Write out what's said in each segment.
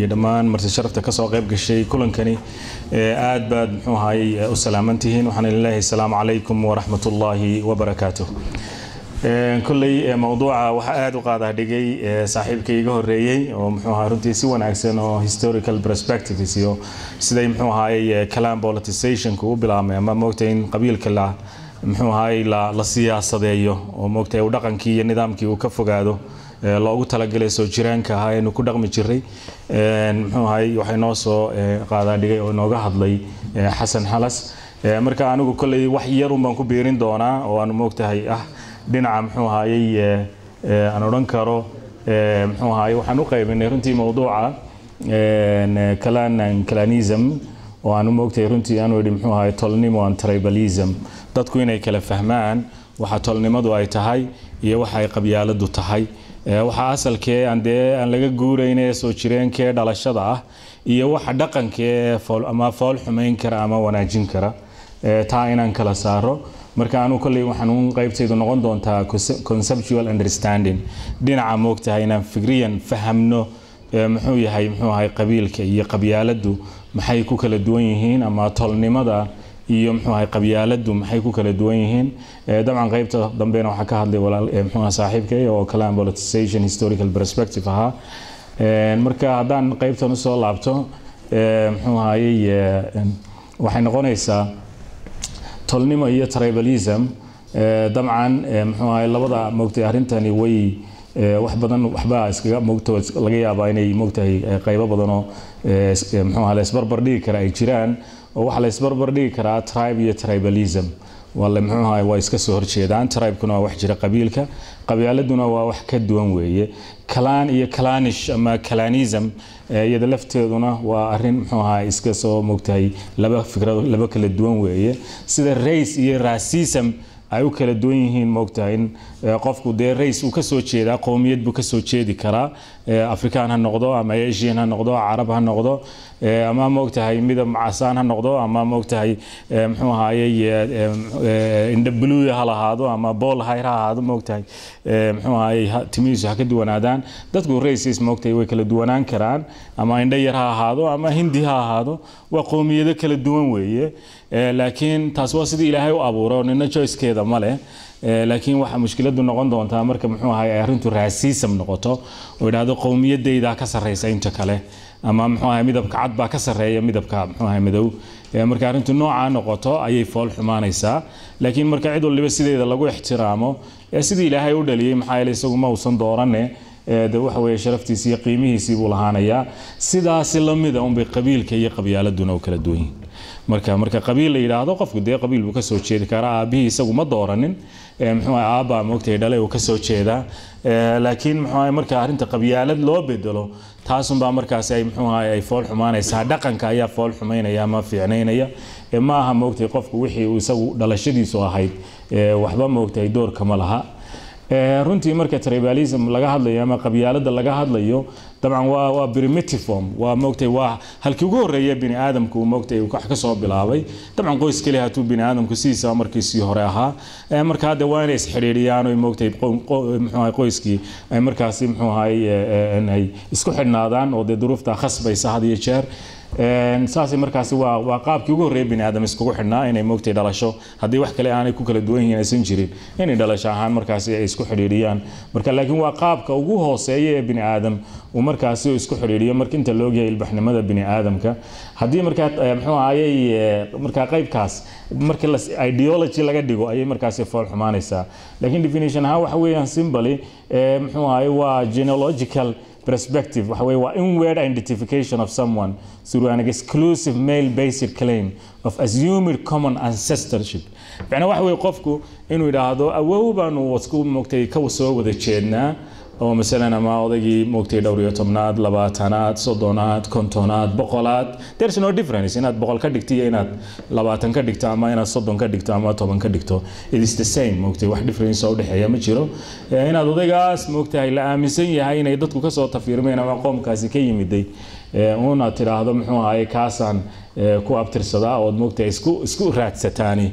Dhammaan marti sharafta kasoo qayb gashay kulankani, aad baad muxuu ahaayey u salaamantihiin. Waxaan idin leeyahay asalaamu calaykum waraxmatullaahi wabarakaatuh. Kolley mowduuca waxaa aada u qaadaa dhigay saaxiibka iga horeeyey oo muxuu ahaa runtii si wanaagsan oo historical perspectives iyo siday muxuu ahaayey clan politizationka u bilaabmay, ama moogtay in qabiilka la muxuu ahaayey la siyaasadeeyo oo moogtay uu dhaqankii iyo nidaamkii uu ka fogaado loogu talagalay soo jiraanka ahaa eenu ku dhaqmi jiray. Muxuu ahay waxay noo soo qaadaa dhigay oo inooga hadlay Xasan Xalas. Marka anigu kolley wax yarun baan ku biirin doonaa oo aanu moogtahay ah dhinaca muxuu ahaayey aan odhan karo muxuu ahaayey waxaan u qaybinay runtii mowduuca clan and clanism, oo aanu moogtahay runtii aanu idhi muxuu ahaayey tolnimo and tribalism, dadku inay kala fahmaan waxa tolnimadu ay tahay iyo waxa ay qabyaaladu tahay, waxa asalkee aan dee aan laga guurayne soo jireenkee dhalashada ah iyo waxa dhaqankee fool ama fool xumayn kara ama wanaajin kara, taa inaan kala saaro. Marka anu kolley waxaan uun qaybtaydu noqon doontaa conceptual understanding, dhinaca moogtahay inaan fikriyan fahamno muxuu yahay muxuu ahay qabiilka iyo qabyaaladdu, maxay ku kala duwan yihiin, ama tolnimada iyo muxuu ahay qabyaaladdu maxay ku kala duwan yihiin. Dabcan qaybta dambena waxaa ka hadlay walaal muxuu ahaa saaxiibkay oo clan politicization historical perspective ahaa. Marka haddaan qaybtan usoo laabto, muxuu ahayey waxay noqonaysaa tolnimo iyo tribalism. Dabcan muxuu ahay labada moogtay arrintani way wax badan waxbaa iskaga moogto, laga yaabaa inay moogtahay qaybo badan oo muxuu ahaa la isbarbar dhigi kara ay jiraan, oo waxaa la isbarbar dhigi karaa tribe iyo tribalism waa la muxuu ahay waa iska soo horjeedaan. Tribekuna waa wax jira, qabiilka, qabyaaladuna waa wax ka duwan weeye. Clan iyo clanish ama clanism iyada lafteeduna waa arrin muxuu ahaa iska soo moogtahay laba fikrado laba kala duwan weeye, sida race iyo racism ay u kala duwan yihiin. Moogtahay in qofku dee race uu ka soo jeedaa, qowmiyad buu ka soo jeedi karaa, Afrikaan ha noqdo ama Asian ha noqdo, Carab ha noqdo, ama moogtahay midab casaan ha noqdo, ama moogtahay muxuu ahaayey indha buluuya ha lahaado ama bool hayr ha ahaado, moogtahay muxuu ahaayey timihiisu ha ka duwanaadaan. Dadku races moogtahay way kala duwanaan karaan, ama indho yar ha ahaado ama Hindi ha ahaado, waa qowmiyado kala duwan weeye. Laakiin taas waa sidii Ilaahay u abuuro, nina choicekeeda ma leh. Laakiin waxaa mushkiladu noqon doontaa marka muxuu ahay ay arrintu racism noqoto oo idhaahdo qowmiyadayda ka sarreysa inta kale, ama muxuu ahay midabka cad baa ka sarreeya midabka muxuu ahay madow. Marka arrintu noocaa noqoto ayay fool xumaanaysaa. Laakiin marka cid waliba sideeda lagu ixtiraamo sidii Ilaahay u dhaliyey, maxaa yeelay isagu ma uusan doorane, de waxa weeye sharaftiisii iyo qiimihiisii buu lahaanayaa. Sidaasi lamida unbay qabiilka iyo qabyaaladuna u kala duwan yihiin. Marka qabiil la yidhaahdo, qofku dee qabiil buu kasoo jeedi karaa, aabihii isagu ma dooranin, muxuu ahay aabbaa moogtay dhalay uu kasoo jeedaa. Laakiin muxuu ahay marka arrinta qabyaalad loo bedelo, taasunbaa markaasi ay muxuu ahay ay fool xumaanaysaa. Dhaqanka ayaa fool xumaynaya ama fiicnaynaya, ma aha moogtay qofku wixii uu isagu dhalashadiisu ahayd waxba moogtay doorka ma laha. Runtii marka tribalism laga hadlayo ama qabyaalada laga hadlayo, dabcan waa primitive form, waa moogtay waa halkii ugu horreeya bini aadamku moogtay wax ka soo bilaabay. Dabcan qoys keliya hatuu bini aadamku sidiisa markiisii hore ahaa, marka hadda waa inay isxidhiidhiyaan oo moogtay muxuu ahay qoyskii ay markaasi muxuu ahay ay isku xidhnaadaan, oo dee duruufta khasbaysa had iyo jeer. Saasi markaasi waa qaabkii ugu horreeyay bini aadam iskugu xidhnaa, inay moogtay dhalasho, haddii wax kale aanay ku kala duwan yihiin aysan jirin, inay dhalasho ahaan markaasi ay isku xidhiidhiyaan. Marka laakiin waa qaabka ugu hooseeya ee bini aadam uu markaasi isku xidhiidhiyo marka inta la ogyahay ilbaxnimada bini aadamka. Haddii markaa muxuu ahayey markaa qaybkaas marka la ideology laga dhigo ayay markaasi fool xumaanaysaa. Laakiin definition ahaan waxa weeyaan simply muxuu ahayey waa genealogical perspective, waxa weeye waa inward identification of someone through an exclusive male based claim of assumed common ancestorship. Macnaa waxa weeye qofku inuu yidhaahdo awow baanu isku moogtay ka soo wada jeednaa, oo masalan ama odaygii moogtay dhowr iyo tobnaad, 20aad, 30aad, 50aad, 100aad. There's no difference inaad 100 ka dhigto iyo inaad 20 ka dhigto ama inaad 30 ka dhigto ama 10 ka dhigto, it is the same. Moogtay wax difference oo udhexeeya ma jiro. Inaad odaygaas moogtahay la aaminsan yahay inay dadku kasoo tafiirmeen ama qoomkaasi ka yimiday unaad tidhaahdo muxuu ahaye kaasaan ku abtirsadaa ood moogtahay isku raadsataani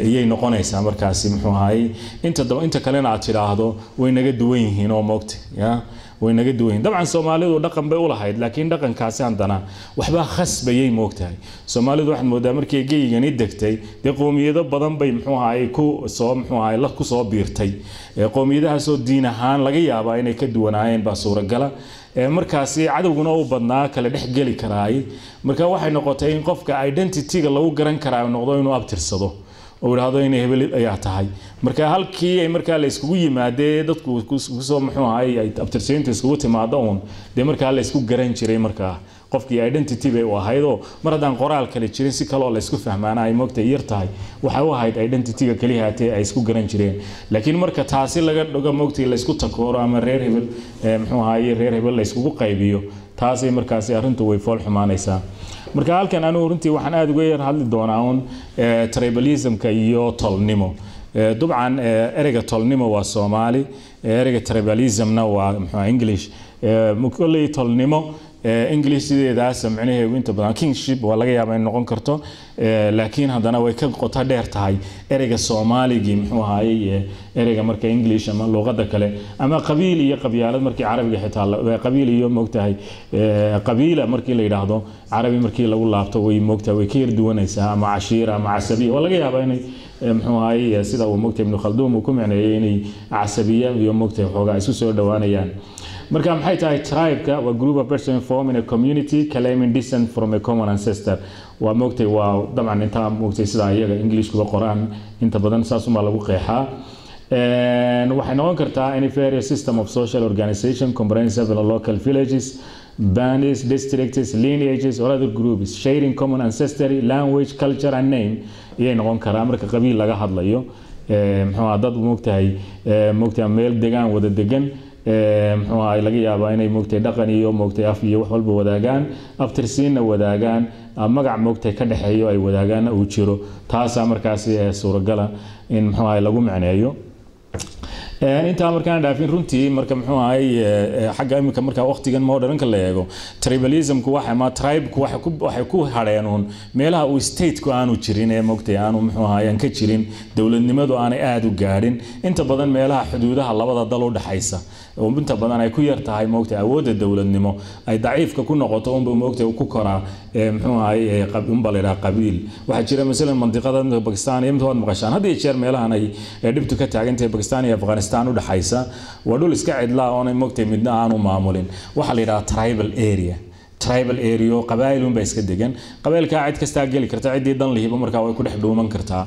iyay noqonaysaa markaasi muxuu ahaayey inta kalena aad tidhaahdo way naga duwan yihiin oo moogta ya Way naga duwan yihiin. Dabcan Soomaalidu dhaqan bay u lahayd, laakiin dhaqankaasi haddana waxbaa khasbayay, moogtahay. Soomaalidu waxaad moodaa markii geygani degtay, dee qowmiyado badan bay, muxuu ahaay, ku soo, muxuu ahaay, la ku soo biirtay. Qowmiyadahaasoo diin ahaan laga yaabaa inay ka duwanaayeen baa suuragala. Markaasi cadowguna u badnaa kala dhex geli karaay. Marka waxay noqotay in qofka identity-ga lagu garan karaa noqdo inuu abtirsado oo idhaahdo inay hebel ayaa tahay. Marka halkii ay markaa la iskugu yimaadee dadku kusoo, muxuu ahay, ay abtirsiintu iskugu timaado uun, dee markaa la isku garan jiray. Markaa qofkii identity bay u ahaydoo mar haddaan qoraal kale jirin, si kaleoo la isku fahmaana ay moogtay yar tahay, waxay u ahayd identity-ga keliyaatee ay isku garan jireen. Laakiin marka taasi laga dhigo, moogtay, la isku takooro ama reer hebel, muxuu ahaye, reer hebel la iskugu qaybiyo, taasay markaasi arrintu way fool xumaanaysaa. Marka halkan anigu runtii waxaan aada uga yar hadli doonaa uun tribalismka iyo tolnimo. Dabcan ereyga tolnimo waa Soomaali, ereyga tribalismna waa, muxuu, English. Kolley tolnimo English sideedaas micnaheedu inta badan kinship waa laga yaabaa in noqon karto, laakiin haddana way ka qoto dheer tahay ereyga Soomaaligii, muxuu ahaayey, ereyga marka English ama luqadda kale ama qabiil iyo qabyaalad. Markii Carabiga xitaa qabiil iyo, moogtahay, qabiila markii la yidhaahdo, Carabi markii lagu laabto, way, moogtahay, way ka yar duwanaysaa. Ama cashiira ama casabiya waa laga yaabaa inay, muxuu ahaayey, sida uu, moogtahay, Ibnu Khalduum uu ku micneeyey inay casabiya iyo, moogtahay, xoogaa isu soo dhowaanayaan. Marka maxay tahay tribe-ka? Waa group of person forming a community claiming descent from a common ancestor. Waa, moogtay, waa dabcan intaa, moogtay, sida iyaga Englishkuba qoraan inta badan saasumaa lagu qeexaa. Waxay noqon kartaa any various system of social organization comprising several local villages, bands, districts, lineages or other groups sharing common ancestry, language, culture and name iyay noqon karaa. Marka qabiil laga hadlayo, muxuu ahaa, dad, moogtahay, meel degaan wada degan, muxuu ahay, laga yaabaa inay, moogtahay, dhaqan iyo, moogtahay, af iyo wax walba wadaagaan, abtirsiinna wadaagaan, magac, moogtahay, ka dhexeeyo ay wadaagaanna uu jiro, taasaa markaasi suuragala in, muxuu ahay, lagu micneeyo. Intaa markaan dhaafin runtii, marka, muxuu ahay, xagga iminka marka waqtigan modernka la eego, tribalismku waxa ama tribeku waxay ku hadheen uun meelaha uu stateku aanu jirin ee, moogtay, aanu, muxuu ahay, aan ka jirin dowladnimadu, aanay aada u gaadhin. Inta badan meelaha xuduudaha labada dal u dhaxaysa oo inta badan ay ku yar tahay, moogtay, awoodda dowladnimo ay daciifka ku noqoto unba, moogtay, ku koraa, muxuu ahay, unba la yidhaha qabiil. Waxaa jira masalan mandiqada Bakistan iyo waad maqashaan had iyo jeer meelahan ay dhibtu ka taagantahay, Bakistan iyo Afghanistan u dhaxaysa, waa dhul iska cidlaa oonay, moogtay, midna aanu maamulin. Waxaa la yidhaha tribal area. Tribal area qabaa'il unbaa iska degan. Qabaa'ilkaa cid kastaa geli karta, ciddii dan lihiba markaa way ku dhex dhuuman kartaa.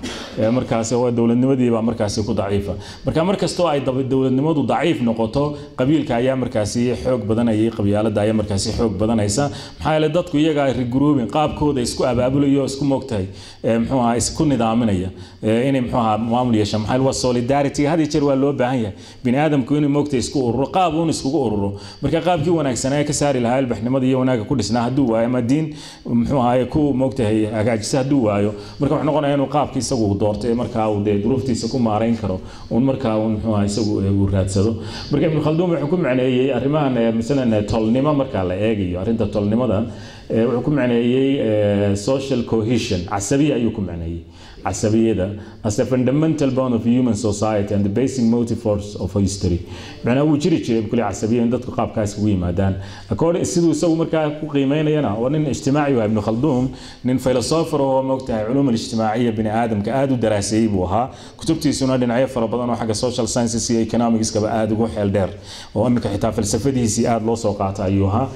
Markaasi waa dowladnimadiibaa markaasi ku daciifa. Marka mar kastoo ay dowladnimadu daciif noqoto, qabiilka ayaa markaasi xoog badanayay, qabyaalada ayaa markaasi xoog badanaysa. Maxaa yeelay dadku iyaga ay regrouping qaabkooda isku abaabulayo, isku, moogtahay, muxuu ahaa, isku nidaaminaya inay, muxuu ahaa, maamul yeeshaan. Maxaa waa solidarity had iyo jeer waa loo baahan yahay bini aadamku inuu, moogtahay, isku ururo, qaab uun iskugu ururo. Marka qaabkii wanaagsanaa ee ka saari lahaa ilbaxnimada iyo wanaagga ku dhisnaa hadduu waayo, ama diin, muxuu ahaye, ku, moogtahay, hagaajisa hadduu waayo, marka wuxuu noqonayaa inuu qaabkii isagu uu doortay markaa uu dee duruuftiisa ku maarayn karo uun markaa uun, muxuu ahaa, isagu uu raadsado. Marka Ibnu Khalduun wuxuu ku macneeyey arrimahan, masalan tolnimo marka la eegayo, arrinta tolnimada wuxuu ku macneeyey social cohesion. Casabiya ayuu ku macneeyey, casabiyada as a fundamental bond of human society and the basic motive force of history. Macnaa wuu jiri jiray kulli casabiya in dadku qaabkaas ugu yimaadaan. According siduu isagu markaa ku qiimeynayana, waa nin ijtimaaci waa Ibnu Khalduun, nin philosopher oo, moogtahay, culuum alijtimaaciya bini aadamka aada u daraaseeyey buu ahaa. Kutubtiisuna dhinacyo fara badan oo xagga social sciences iyo economicskaba aada ugu xeel dheer, oo imika xitaa falsafadihiisii aada loo soo qaata ayuu ahaa.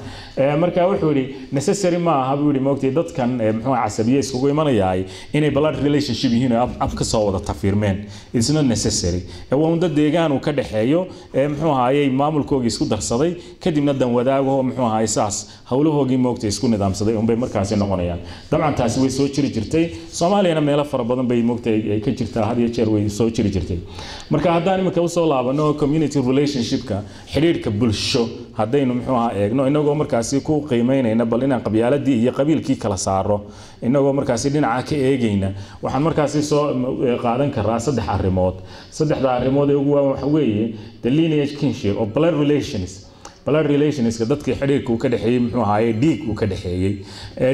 Marka wuxuu yidhi necessary ma aha, buu yidhi, moogtay, dadkan, muxuu, casabiye iskugu imanayaay inay blood relationship yihiin oo ab ka soo wada tafiirmeen. It's not necessary. Waa un dad deegaan uu ka dhexeeyo, muxuu ahaayey, maamulkoogii isku darsaday, kadibna dan wadaagaho, muxuu ahaayey, saas howlahoogii, moogtay, isku nidaamsaday unbay markaasi noqonayaan. Dabcan taasi way soo jiri jirtay. Soomaaliyana meelo fara badan bay, moogtay, ay ka jirtaa, had iyo jeer way soo jiri jirtay. Marka haddaan imika usoo laabano community relationshipka, xidhiidhka bulsho, haddaynu, muxuu ahaa, eegno inagoo markaasi ku qiimeynayna bal inaan qabyaaladii iyo qabiilkii kala saaro, inagoo markaasi dhinaca ka eegayna, waxaan markaasi soo qaadan karaa saddex arrimood. Saddexda arrimood ee ugu waaweyn waxa weeye the lineage, kinship or blood relations. Blood relationska, dadkii xidhiirka uu ka dhexeeyey, muxuu ahaye, dhiig uu ka dhexeeyey.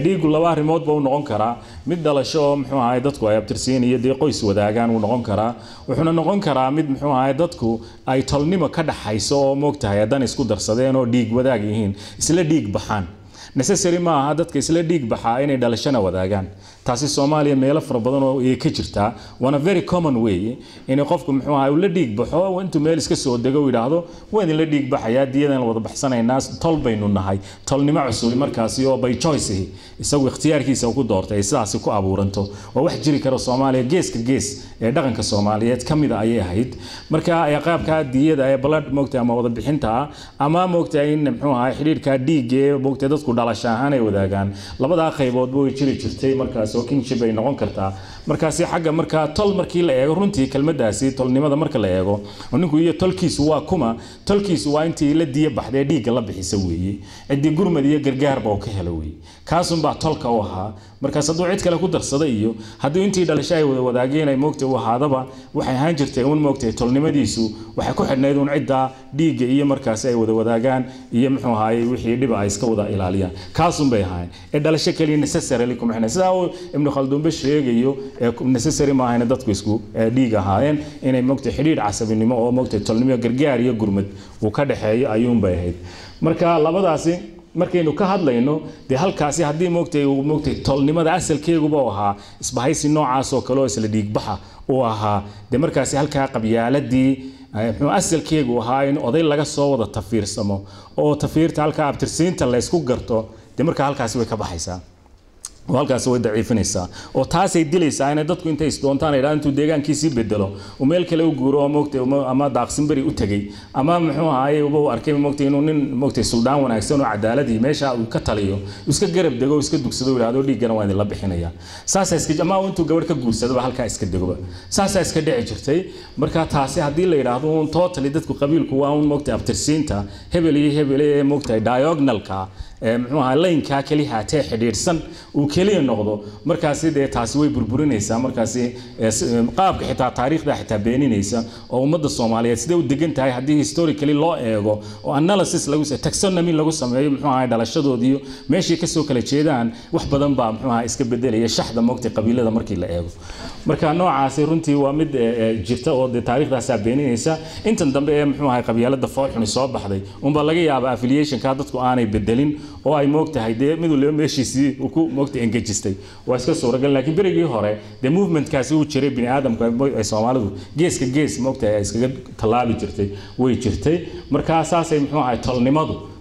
Dhiigu laba arrimoodba uu noqon karaa: mid dhalasho oo, muxuu ahaye, dadku ay abtirsiin iyo dee qoys wadaagaan wuu noqon karaa, wuxuuna noqon karaa mid, muxuu ahaye, dadku ay tolnimo ka dhaxayso oo, moogtahay, haddana isku darsadeen oo dhiig wadaag yihiin, isla dhiig baxaan. Necessary ma aha dadka isla dhiig baxaa inay dhalashana wadaagaan. Taasi Soomaaliya meelo fara badan oo ay ka jirtaa, waana very common weeye inay qofku, muxuu ahaa, uu la dhiig baxo, intuu meel iska soo dego uu yidhaahdo waan idinla dhiig baxayaa, diyadan wada baxsanaynaa, tol baynu nahay. Tolnimo cusub markaasi oo by choice ihi, isagu ikhtiyaarkiisa uu ku doortay, ay sidaasi ku abuuranto, waa wax jiri karo. Soomaaliya geeska gees ee dhaqanka Soomaaliyeed ka mid a ayay ahayd. Marka qaabka diyada ee blood, moogtay, ama wada bixinta ah, ama moogtay in, muxuu ahaa, xidhiidhka dhiigga ee, moogtay, dadku dhalasho ahaan ay wadaagaan, labadaa qayboodba way jiri jirtay markaas oo kinship ay noqon kartaa. Markaasi xagga markaa tol markii la eego, runtii kelmadaasi tolnimada marka la eego oo ninku iyo tolkiisu waa kuma, tolkiisu waa intii la diya baxday, dhiigga la bixisa weeye, ciddii gurmad iyo gargaarba uu ka helo weeye, kaasunbaa tolka u ahaa. Markaas hadduu cid kale ku darsaday iyo haddii intii dhalasho ay wada wadaageen ay, moogtay, u ahaadaba, waxay ahaan jirtay uun, moogtay, tolnimadiisu waxay ku xidhnayd uun ciddaa dhiigga iyo markaasi ay wada wadaagaan iyo, muxuu ahaayey, wixii dhiba ay iska wada ilaaliyaan, kaasun bay ahaayeen. Ee dhalasho keliya necessarily kuma xidhnayd, sidaa uu Ibnu Khalduunbe sheegayo. Ee necessary ma ahayna dadku isku dhiig ahaayeen inay, moogtay, xidhiidh casabinimo oo, moogtay, tolnimo, gargaar iyo gurmad uu ka dhexeeyo ayuun bay ahayd. Marka labadaasi markaynu ka hadlayno, dee halkaasi haddii, moogtay, uu, moogtay, tolnimada asalkeeguba u ahaa isbahaysi noocaas oo kale oo isla dhiigbaxa uu ahaa, dee markaasi halkaa qabyaaladii, muxuu asalkeegu ahaa in oday laga soo wada tafiirsamo oo tafiirta halkaa abtirsiinta la ysku garto, dee markaa halkaasi way ka baxaysaa oo halkaasi way daciifinaysaa oo taasay dilaysaa inay dadku intay isdoontaan ay intuu deegaankiisii bedelo uu meel kale u guuro oo, moogtay, ama daaqsin beri u tegey ama, muxuu ahaayey, uba u arkay, moogtay, inuu nin, moogtay, suldaan wanaagsan oo cadaaladii meesha uu ka taliyo, iska garab dego, iska dugsado, yidhaahdo dhiiggana waan idinla bixinaya. Saasaa iska, ama intuu gabadh ka guursadaba halkaa iska degoba, saasaa iska dhici jirtay. Marka taasi haddii la yidhaahdo un totally dadku qabiilku waa un, moogtay, abtirsiinta hebel iyo hebel ee, moogtay, diagonalka, muxuu ahaa, laynkaa keliya haatee xidhiidhsan uu keliya noqdo, markaasi dee taasi way burburinaysaa. Markaasi qaabka xitaa taariikhda xitaa beeninaysa oo ummadda Soomaaliyeed sidee u degan tahay haddii historically loo eego oo analysis lagu taxonomy lagu sameeyo, muxuu ahaa, dhalashadoodiyo meeshay kasoo kala jeedaan, wax badan baa, muxuu ahaa, iska bedelaya shaxda, moogtay, qabiilada markii la eego. Marka noocaasi runtii waa mid jirta oo dee taariikhdaasaa beeninaysa. Intan dambe ee, muxuu ahay, qabyaalada foolxuni soo baxday unbaa laga yaabaa affiliationka dadku aanay bedelin oo ay, moogtahay, dee mid waliba meeshiisii uu ku, moogtay, engejistay, waa iska suuragal. Laakiin berigii hore dee movementkaasi uu jiray, bini aadamku ay Soomaalidu geeska gees, moogtahay, ay iskaga tallaabi jirtay, way jirtay. Marka saasay, muxuu ahay,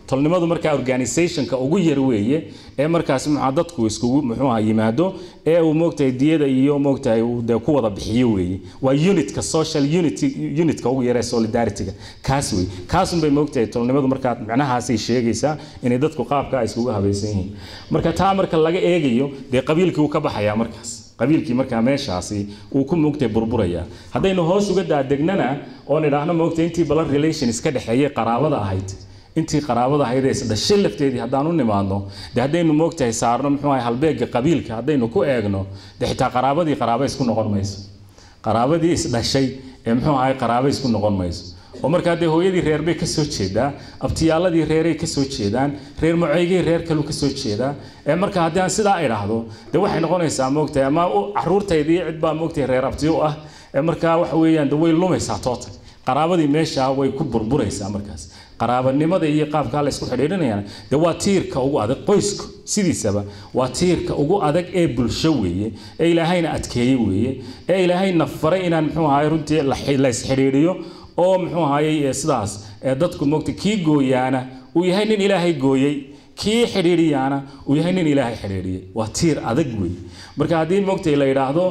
tolnimadu markaa organizationka ugu yar weeye ee markaasi, muxuu, dadku iskugu, muxuu ahaa, yimaado ee uu, moogtahay, diyada iyo, moogtahay, uu dee ku wada bixiyo weeye. Waa unitka, social unity, unitka ugu yar ee solidarity-ga kaas wey, kaasun bay, moogtahay, tolnimadu markaa macnahaasay sheegaysaa inay dadku qaabka ay iskugu habaysan yihiin. Marka taa marka laga eegayo, dee qabiilkii wuu ka baxayaa markaas, qabiilkii markaa meeshaasi uu ku, moogtay, burburaya. Haddaynu hoos uga daadegnana oon idhaahno, moogtay, intii blood relations ka dhexeeyay qaraabada ahayd, intii qaraabada ahayd ee isdhashay lafteedii haddaan u nimaadno, dee haddaynu, moogtahay, saarno, muxuu ahay, halbeegga qabiilka haddaynu ku eegno, dee xitaa qaraabadii qaraaba isku noqon mayso, qaraabadii isdhashay ee, muxuu ahay, qaraaba isku noqon mayso. Oo markaa dee hooyadii reer bay ka soo jeedaa, abtiyaaladii reeray ka soo jeedaan, reer maceygay reer kalu ka soo jeedaa. Ee marka haddii aan sidaa idhaahdo, dee waxay noqonaysaa, moogtahay, ama caruurtaydii cid baa, moogtahay, reer abtiyo u ah. Ee markaa waxa weeyaan de way lumaysaa total, qaraabadii meesha way ku burburaysaa. Markaas qaraabanimada iyo qaabkaa la isku xidhiidhinayana dee waa tiirka ugu adag qoysku sidiisaba, waa tiirka ugu adag ee bulsho weeye, ee Ilaahayna adkeeyey weeye, ee Ilaahayna faray inaan, muxuu ahaay, runtii la isxidhiidhiyo oo, muxuu ahaayey, sidaas dadku, moogtay, kii gooyaana uu yahay nin Ilaahay gooyey, kii xidhiidhiyaana uu yahay nin Ilaahay xidhiidhiyey. Waa tiir adag wey. Marka haddii, moogtay, la yidhaahdo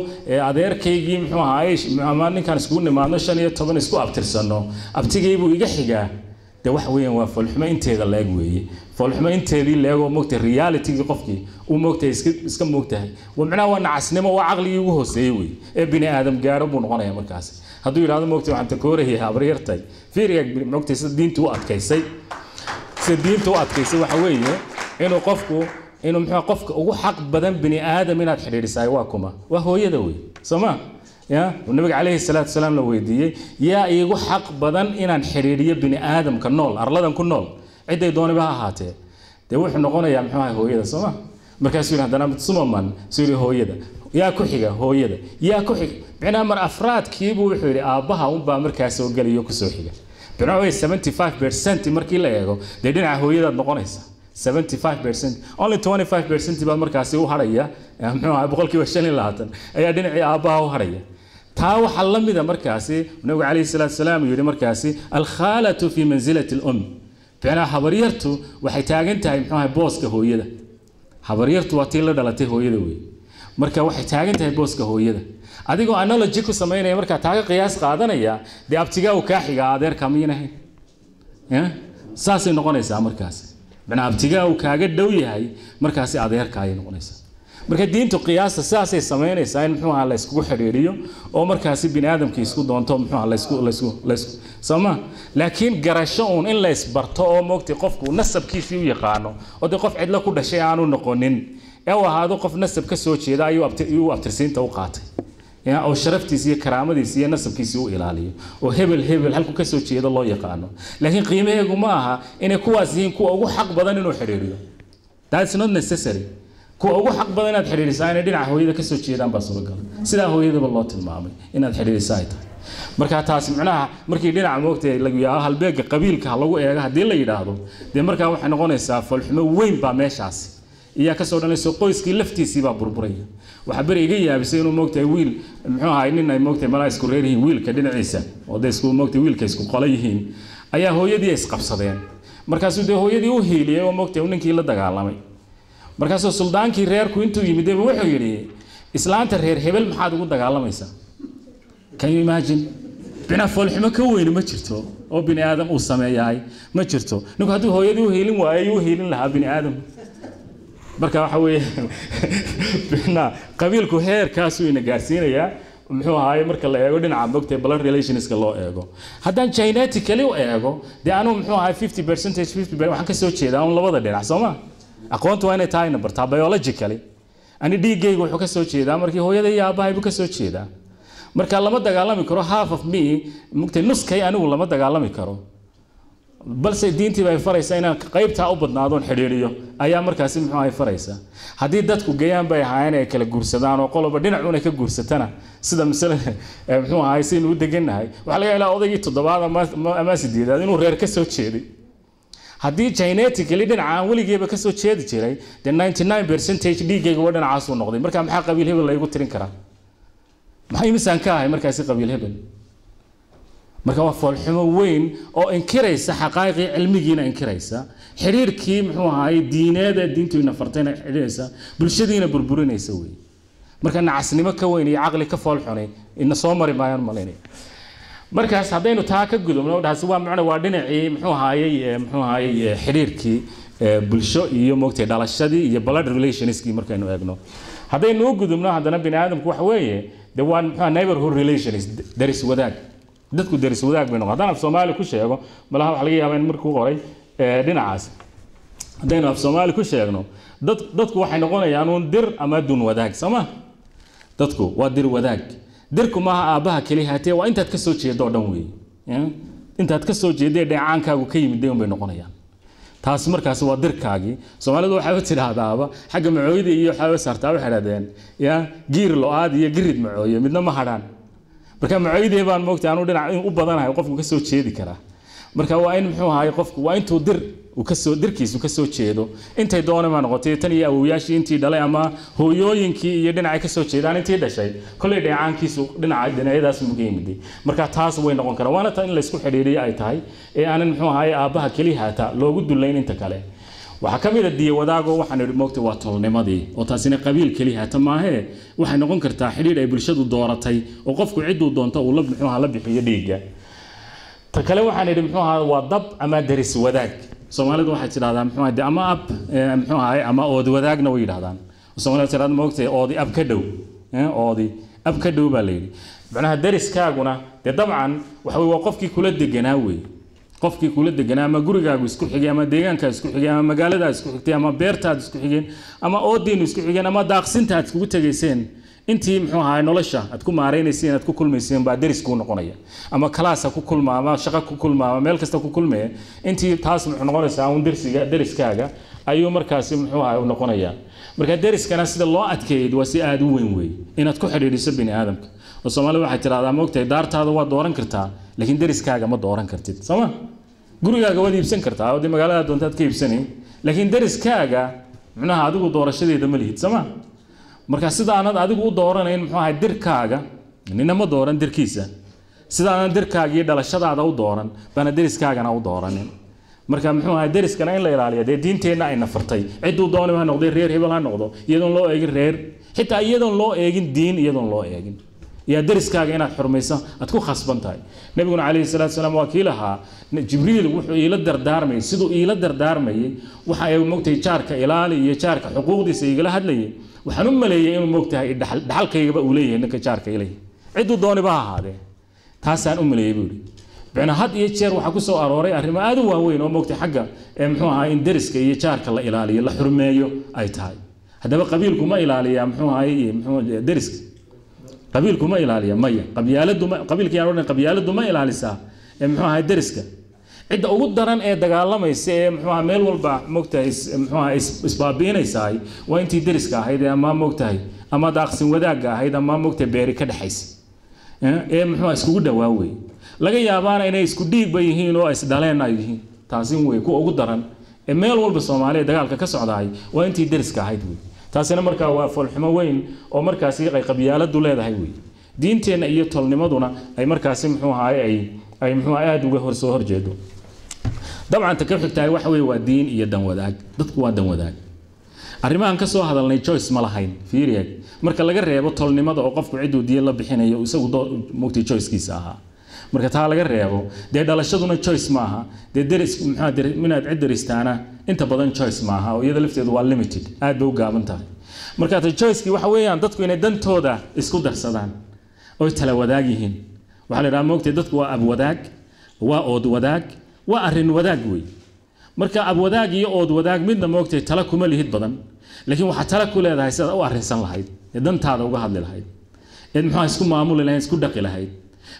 adeerkaygii, muxuu ahaayey, ama ninkaan iskugu nimaadno 15 isku abtirsanno, abtigay buu iga xigaa, dee waxa weeyaan waa foolxumo inteeda leeg weeye, foolxumo inteedii leegoo, moogtay, realitygii qofkii uu, moogtahay, iska moogtahay, macnaha waa nacasnimo, waa caqligii ugu hooseeyey wey ee bini aadam gaaro buu noqonaya. Markaasi hadduu yidhahdo, moogtay, waxaan takooraya habaryartay, fiiriga, moogtay, sida diintu u adkaysay, sida diintu u adkaysay waxa weeye inuu qofku, inuu, muxuu, qofka ugu xaq badan bini aadam inaad xidhiidhisaay waa kuma? Waa hooyada wey, soo ma ya nabiga calayhi salaatu wasalaam la weydiiyey yaa iigu xaq badan inaan xidhiidhiyo bini aadamka nool arladan ku nool? Ciday dooniba ha ahaatee, dee wuxuu noqonayaa muxuu ahay hooyada, soo ma? Markaasuu yidhi haddana sumaman suu yidhi hooyada yaa ku xiga, hooyada yaa ku xiga. Micnaha mar afraadkiibuu wuxuu yidhi aabbaha unbaa markaa soo gelayo kusoo xiga. Micnaha way 75% markii la eego, dee dhinaca hooyadaad noqonaysa 75%, only 25% baa markaasi u harhaya, muxuu ahay 25% ayaa dhinacii aabbaha u harhaya. Taa waxaa la mida markaasi Nabigu calayhi salaatu wasalaam uu yidhi markaasi alkhaalatu fi mansilati alum. Micnaha habaryartu waxay taagan tahay muxuu ahay booska hooyada. Habaryartu waa tii la dhalatay hooyada wey, marka waxay taagan tahay booska hooyada. Adigoo analogy ku samaynaya markaa taaga qiyaas qaadanaya, dee abtigaa uu kaa xigaa adeerka miyana ahayn? Saasay noqonaysaa markaasi. Macnaa abtigaa uu kaaga dhow yahay markaasi adeerka ayay noqonaysaa. Marka diintu qiyaasta sidaasay samaynaysaa in muxuu ahaa la iskugu xidhiidhiyo oo markaasi bini aadamkii isku doonto muxuu ahaa laysku sooma. Laakiin garasho uun in la isbarto oo moogtay qofku nasabkiisii u yaqaano oo dee qof cidlo ku dhashay aanu noqonin ee uu ahaado qof nasab ka soo jeeda ayuu abtirsiinta u qaatay oo sharaftiisa iyo karaamadiisa iyo nasabkiisa u ilaaliyo oo hebel hebel halku ka soo jeedo loo yaqaano. Laakiin qiimaheegu ma aha inay kuwaas yihiin kuwa ugu xaq badan inuu xidhiidhiyo. That's not necessary. Kuwa ugu xaq badan inaad xidhiidhisaa inay dhinaca hooyada ka soo jeedaan baa suuragal, sidaa hooyadaba loo tilmaamay inaad xidhiidhisaa ay tahay. Marka taasi macnaha markii dhinaca moogtay lagu yaabo halbeega qabiilka ha lagu eego haddii la yidhaahdo, dee markaa waxay noqonaysaa falxumo weyn baa meeshaasi iyaa kasoo dhalayso, qoyskii laftiisii baa burburaya. Waxaa beri iga yaabisay inuu moogtahay wiil muxuu ahay nin ay moogtahay malaa isku reer yihiin wiilka dhinaciisa oo dee isku moogtahay wiilka isku qolo yihiin ayaa hooyadii isqabsadeen. Markaasuu dee hooyadii u hiiliyey oo moogtahay ninkii la dagaalamay. Markaasuu suldaankii reerku intuu yimid wuxuu yidhi islaanta reer hebel maxaad ugu dagaalamaysaa? Can you imagine? Bina foolxumo ka weyni ma jirto oo bini aadam uu sameeyahay ma jirto. Ninku hadduu hooyadii u hiilin waayo ayuu u hiilin lahaa bini aadam. Marka waxa weeye bina qabiilku heerkaasuu ina gaarsiinayaa muxuu ahaay marka la eego dhinaca mogtay blood relationska loo eego. Haddaan genetically u eego, dee anuu muxuu ahaay 50% 50 waxaan ka soo jeedaa un labada dhinac, soo ma? Aqoontu waa inay tahayna bartaa biologically. Ani dhiiggayga wuxuu ka soo jeedaa markii hooyada iyo aabbahay buu ka soo jeedaa. Marka lama dagaalami karo half of me mugtay nuskay, anigu lama dagaalami karo, balse diintii bay faraysaa inaan qaybtaa u badnaadoon xidhiidhiyo ayaa markaasi muxuu ahay faraysaa. Haddii dadku gayaan bay ahaayeen ay kala guursadaan oo qoloba dhinacuuna ka guursatana, sida masale muxuu ahay saynu u degannahay, waxaa laga helaa odaygii toddobaad ama sideedaad inuu reer ka soo jeeday. Haddii genetically dhinaca aan weligeeba ka soo jeedi jiray, dee 99% dhiiggayga waa dhinacaasuu noqday. Marka maxaa qabiil hebel laygu tirin karaa? Maxaa imisaan ka ahay markaasi qabiil hebel? Marka waa foolxumo weyn oo inkiraysa xaqaa'iqii cilmigiina, inkiraysa xidhiirkii muxuu ahaay diineed ee diintu ina fartayna, xidhiiraysa bulshadiina burburinaysa wey. Marka nacasnimo ka weyn iyo caqli ka foolxunay ina soo mari maayaan malaynaya. Markaas haddaynu taa ka gudubno, taasi waa macna waa dhinacii muxuu ahaayey xidhiirkii bulsho iyo moogtay dhalashadii iyo blood relationskii markaynu eegno. Haddaynu u gudubno haddana bini aadamku waxa weeye de waa muxuu neighborhood relations, daris wadaag. Dadku daris wadaag bay noqon. Haddaan af Soomaali ku sheego malaha waxa laga yaabaa in markuu qoray dhinacaas, haddaynu af Soomaali ku sheegno dadku waxay noqonayaan uun dir ama dun wadaag, soo ma? Dadku waa dir wadaag. Dirku maaha aabbaha keliya hatee, waa intaad ka soo jeedo oo dhan weeye. Intaad ka soo jeedee dheecaankaagu ka yimid un bay noqonayaan. Taasi markaasi waa dirkaagii. Soomaalidu waxay tidhaahdaaba xagga macooyada iyo waxaa saartaa, waxay idhahdeen ya giir lo-aad iyo girid macooye midna ma hadhaan. Marka macooyadii baan moogtay anuu dhinac u badanahay qofku ka soo jeedi karaa. Marka waa in muxuu ahaay qofku waa intuu dir uu kasoo dirkiisu ka soo jeedo, intay doona ma noqotay, tan iyo awowyaashii intii dhalay ama hooyooyinkii iyo dhinacay ka soo jeedaan intii dhashay, kolley dheecaankiisu dhinaca dhinacyadaas muga yimiday. Marka taas way noqon karaan, waana ta in laysku xidhiidhiyo ay tahay ee aanan muxuu ahaay aabbaha keliya haata loogu dullayn. Inta kale waxaa ka mid a diya wadaago waxaan idhi moogtay waa tolnimadii, oo taasina qabiil keliya hata maahee, waxay noqon kartaa xidhiidh ay bulshadu dooratay oo qofku cidduu doonto uu la muxuu ahaa la bixiyo dhiigga. Ta kale waxaan idhi muxuu ahaa waa dab ama deris wadaag. Soomaalidu waxay tidhahdaa muxuu ahaa ama ab muxuu ahaay ama ood wadaagna way yidhahdaan. Soomaalidu tidhahda moogtay oodi ab ka dhow, oodi ab ka dhow baa la yidhi. Macnaha deriskaaguna dee dabcan waxa wey waa qofkii kula deganaa wey, qofkii kula deganaa ama gurigaagu isku xigay ama deegaankaa isku xigay ama magaaladaa isku xigtay ama beertaad isku xigeen ama oodiinu isku xigeen ama daaqsintaad iskugu tegayseen Intii muxuu ahaa nolosha aad ku maaraynayseen, aad ku kulmayseen baa deris kuu noqonaya, ama kalaasa ku kulma, ama shaqo ku kulma, ama meel kasta ku kulmaya. Intii taas muxuu noqonaysaa un dersiga, deriskaaga ayuu markaasi muxuu ahaa u noqonayaa. Marka deriskana sida loo adkeeyay waa si aad u weyn weey inaad ku xidhiidhiso bini aadamka. Oo Soomaalida waxay tiraahdaa, moogtahay, daartaada waa dooran kartaa, laakiin deriskaaga ma dooran kartid, sooma? Gurigaaga waad iibsan kartaa oo dee magaalada doontaad ka iibsanay, laakiin deriskaaga micnaha adigu doorashadeeda ma lihid, sooma? Marka sida aanad adigu u dooranayn muxuu ahay dirkaaga, nina ma dooran dirkiisa, sida aanad dirkaaga iyo dhalashadaada u dooran baana deriskaagana u dooranin. Marka muxuu ahay deriskana in la ilaaliyo dee diinteenna ay nafartay. Cidduu doonay ha noqday, reer hebel ha noqdo, iyadoon loo eegin reer, xitaa iyadoon loo eegin diin, iyadoon loo eegin yaa deriskaaga inaad xurmayso aad ku khasban tahay. Nabiguna calayhi salaatu salaam waa kii lahaa, Jibriil wuxuu iila dardaarmayay, siduu iila dardaarmayay waxa ay moogtahay jaarka ilaali iyo jaarka xuquuqdiisa igala hadlayay, waxaan u maleeyay inuu moogtahay dhaxalkaygaba uu leeyahay ninka jaarka ilay, cidduu dooniba ha ahaadee, taasaan u maleeyay buu yidhi. Bicna had iyo jeer waxaa ku soo arooray arrimo aad u waaweyn oo moogtay xagga ee muxuu ahaa in deriska iyo jaarka la ilaaliyo, la xurmeeyo ay tahay. Haddaba qabiilku ma ilaaliyaa muxuu ahay muxuu deriska? Qabiilku ma ilaaliya? Maya. Qabyaaladu ma, qabiilka yaan odhan, qabyaaladu ma ilaalisaa ee muxuu ahay deriska? Cidda ugu daran ee dagaalamaysa ee muxuu ahaa meel walba moogtahay muxuu ahaa isbaabi'inaysaay waa intii deriska ahayd ee ama moogtahay ama daaqsin wadaagga ahayd ama moogtahay beeri ka dhexaysa ee muxuu iskugu dhawaa wey. Laga yaabaana inay isku dhiigba yihiin oo isdhaleen ay yihiin. Taasin wey kuwa ugu daran ee meel walba Soomaaliya dagaalka ka socdaay waa intii deriska ahayd wey. Taasina markaa waa foolxumo weyn oo markaasi ay qabyaaladu leedahay wey. Diinteenna iyo tolnimaduna ay markaasi muxuu ahaay ay muxuu aad uga hor soo horjeedo. Dabcan ta ka xigtahay waxa weeye waa diin iyo dan wadaag. Dadku waa dan wadaag. Arrimahan ka soo hadalnay choice ma lahayn, fiiriyag, marka laga reebo tolnimada oo qofku cidduu diin la bixinayo isagu moogtay choicekiisa ahaa. Marka taa laga reebo, dee dhalashaduna choice maaha, dee deris muxuu inaad cid deristaana inta badan choice maaha, oo iyada lafteedu waa limited, aad bay u gaaban tahay. Marka ta choicekii waxa weeyaan dadku inay dantooda isku darsadaan oy tala wadaag yihiin. Waxaa la idhaha moogtay dadku waa abwadaag, waa ood wadaag, waa arrin wadaag wey. Marka abwadaag iyo ood wadaag midna moogtay tala kuma lihid badan, laakiin waxaad tala ku leedahay sidaad u arrinsan lahayd ee dantaada uga hadli lahayd eed muxuu isku maamuli lahayd, isku dhaqi lahayd.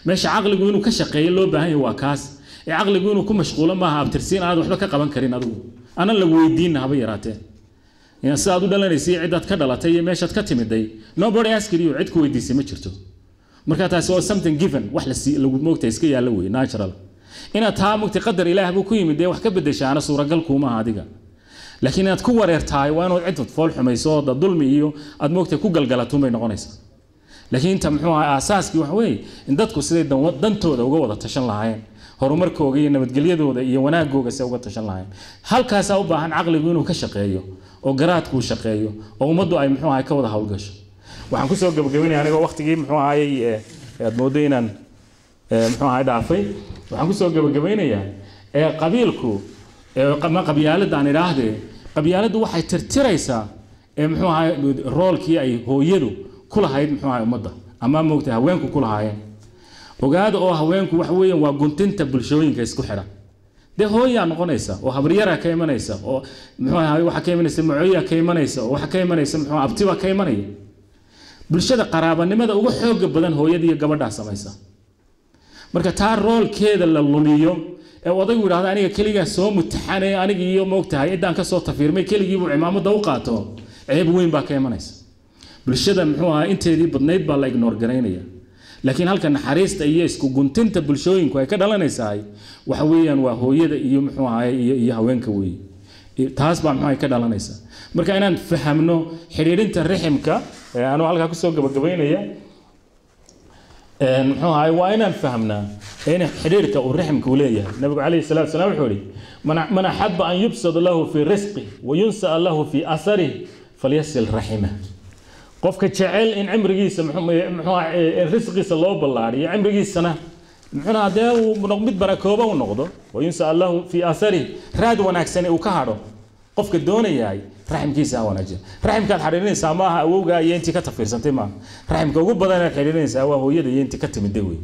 Meesha caqligu inuu ka shaqeeyo loo baahan yahay waa kaas. Ee caqligu inuu ku mashquulo maaha abtirsiin aad waxba ka qaban karin, adigu anan lagu weydiinna haba yaraatee sidaad u dhalanaysay, cidaad ka dhalatay iyo meeshaad ka timiday. Nobody asked you, cid ku weydiisay ma jirto. Marka taasi waa something given, wax la sii lagu moogtay iska yaalla wey, natural. Inaad taa moogtay qadar Ilaah buu ku yimid dee wax ka bedeshaana suuragal kuumaha adiga, laakiin inaad ku wareertahay waa inaad cid fool xumayso oo dulmi iyo aad moogtay ku galgalatun bay noqonaysaa. Laakiin inta muxuu ahaa aasaaskii waxa weeye in dadku siday dantooda uga wada tashan lahaayeen, horumarkooga iyo nabadgelyadooda iyo wanaagooga se uga tashan lahaayeen. Halkaasaa u baahan caqligu inuu ka shaqeeyo oo garaadku shaqeeyo oo ummaddu ay muxuu ahay ka wada howlgasho. Waxaan kusoo gabagabaynaya anigoo waqtigii muxuu ahayey aad moodo inaan muxuu ahay dhaafay, waxaan kusoo gabagabaynayaa qabiilku ama qabyaaladda aan idhaahdee, qabyaaladdu waxay tirtiraysaa muxuu ahay roolkii ay hooyadu ku lahayd muxuu ahay ummadda ama moogtay haweenku ku lahaayeen. Ogaada oo haweenku waxa weeyaan waa guntinta bulshooyinka isku xidha. Dee hooyaa noqonaysa oo habaryaraa ka imanaysa oo muxuu ahay waxa ka imanaysa macooyaa ka imanaysa oo waxa ka imanaysa muxuu abtibaa ka imanaya. Bulshada qaraabanimada ugu xooga badan hooyada iyo gabadhaa samaysa. Marka taa roolkeeda la lumiyo ee odaygu yidhahdo aniga keligaa soo mutaxanay, aniga iyo moogtahay ciddaan kasoo tafiirmay, keligiibuu cimaamada u qaato, ceeb weyn baa ka imanaysa bulshada. Muxuu ahaa inteedii badnayd baa la ignore garaynaya. Laakiin halka naxariista iyo isku guntinta bulshooyinku ay ka dhalanaysahay waxa weeyaan waa hooyada iyo muxuu ahaay iyo haweenka weeye. Taas baa muxuu ahay ka dhalanaysaa. Marka inaan fahamno xidhiidhinta riximka anuu halkaa kusoo gabagabaynaya muxuu ahaay waa inaan fahamnaa in xidhiidhka uu riximka uu leeyahay. Nabigu calayhi salaatu salaam wuxuu yihi, man axaba an yubsad lahu fii risqih wa yunsa'a lahu fii asarih falyasil raximah. Qofka jecel in cimrigiisa muxuu in risqiisa loo ballaariyo, cimrigiisana muxuuna dee uu mid barakooba u noqdo, wa yunsa'a lahu fii asarih, raad wanaagsan uu ka hadho qofka doonayahay, raximkiisa ha wanaajiya. Raximkaad xidhiidhinaysaa maaha awowgaa iyo intii ka tafiirsantay maaha. Raximka ugu badan aad xidhiidhinaysaa waa hooyada iyo intii ka timida wey.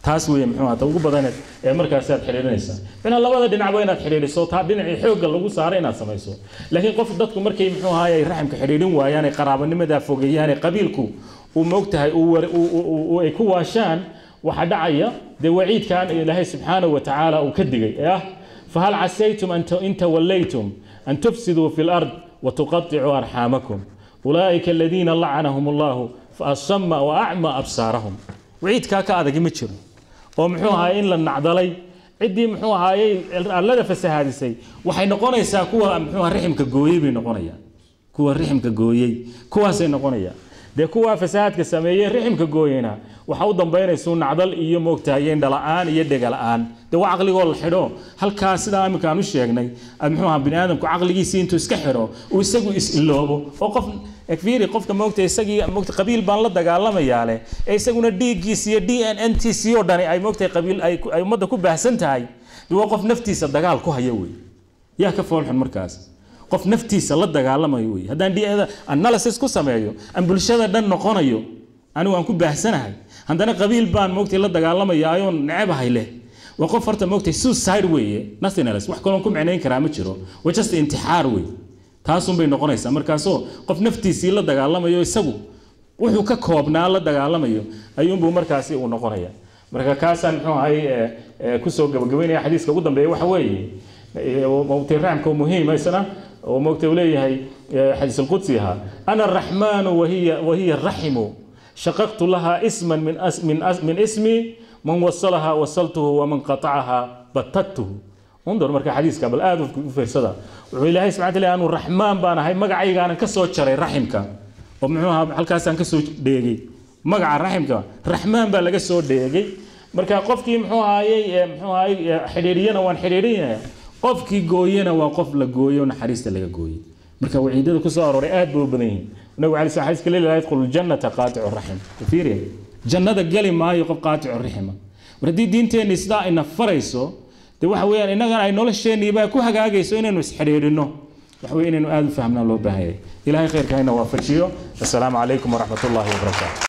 Taas weeye muxuu ahaa ugu badaneed ee markaas aad xiriirinaysaa. Macnaha labada dhinacba inaad xiriiriso, taa dhinacii xoogga lagu saaray inaad samayso. Laakiin qof dadku markay muxuu ahaa ay raximka xiriirin waayaan, ay qaraabanimada fogeeyaan, ay qabiilku uu moogtahay uu ay ku waashaan, waxa dhacaya dee waciidkan Ilaahay subxaanahu wa tacaala uu ka digay ee ah fahal casaytum in tawallaytum an tufsiduu fi lard watuqaticuu arxaamakum ulaa'ika aladiina lacanahum allahu faasama wa acma absaarahum. Waciidkaa ka adagi ma jiro oo muxuu ahaay in la nacdalay ciddii muxuu ahaayey allada fasahaadisay waxay noqonaysaa kuwa muxuu ahaa riximka gooyey bay noqonayaan, kuwa riximka gooyey kuwaasay noqonayaan. Dee kuwa fasahaadka sameeyey riximka gooyeyna waxa u dambaynaysa nacdal iyo moogtahay indhala'aan iyo dhegala'aan. Dee waa caqligoo la xidho halkaa sidaa iminka aan u sheegnay muxuu ahaa bini aadamku caqligiisii intuu iska xidho uu isagu is iloobo oo qof fiiri qofka moogta isagii moogta qabiil baan la dagaalamayaa leh ee isaguna dhiiggiisa iyo d n n t c oo dhani ay moogtahay qabiil ay ummadda ku baahsan tahay. Dee waa qof naftiisa dagaal ku haya wey. Yaa ka foolxun markaas qof naftiisa la dagaalamayo wey. Haddaan d analysis ku sameeyo aan bulshada dhan noqonayo anigu aan ku baahsanahay, haddana qabiil baan moogtay la dagaalamaya ayoon necebahay leh, waa qof horta moogtay suicide weeye, nothing else, wax kaloon ku micnayn karaa ma jiro, waa just intixaar wey. Taasun bay noqonaysaa markaasoo qof naftiisii la dagaalamayo isagu wuxuu ka koobnaa la dagaalamayo ayuunbuu markaasi uu noqonaya. Marka kaasaan muxuu ahay kusoo gabagabaynaya. Xadiiska ugu dambeeya waxa weeye moogtay raxmka muhiima isna oo moogtay uu leeyahay xadiis alqudsi ahaa ana araxmaanu wahiya raximu shaqaqtu laha isman min ismi man wasalaha wasaltuhu waman qatacaha batattuhu. Undur marka xadiiska bal aad u fiirsada. Wuxuu Ilaahay subxaanahu wa ta'aala anu raxmaan baan ahay, magacaygaanan ka soo jaray raximka oo muxuu ahaa halkaasaan ka soo dheegay magaca raximka, raxmaan baa laga soo dheegay. Marka qofkii muxuu ahaayey muxuu ahaayey xidhiidhiyana waan xidhiidhinaya, qofkii gooyena waa qof la gooyo naxariista laga gooyey. Marka waciidada ku soo arooray aad bay u badan yihiin. Nabigu calay sala xadiiska leeyahay laa yadkhulu ljannata qaaticu raxim. Fiiriya, jannada geli maayo qof qaaticu raxima. Mar haddii diinteenni sidaa ayna farayso, dee waxa weeyaan innagana ay nolosheenniibaa ku hagaagayso inaynu isxidhiidhinno, waxa weye inaynu aada u fahmnaa loo baahan yahay. Ilaahay khayrka hayna waafajiyo. Assalaamu calaykum waraxmat ullaahi wabarakaatu.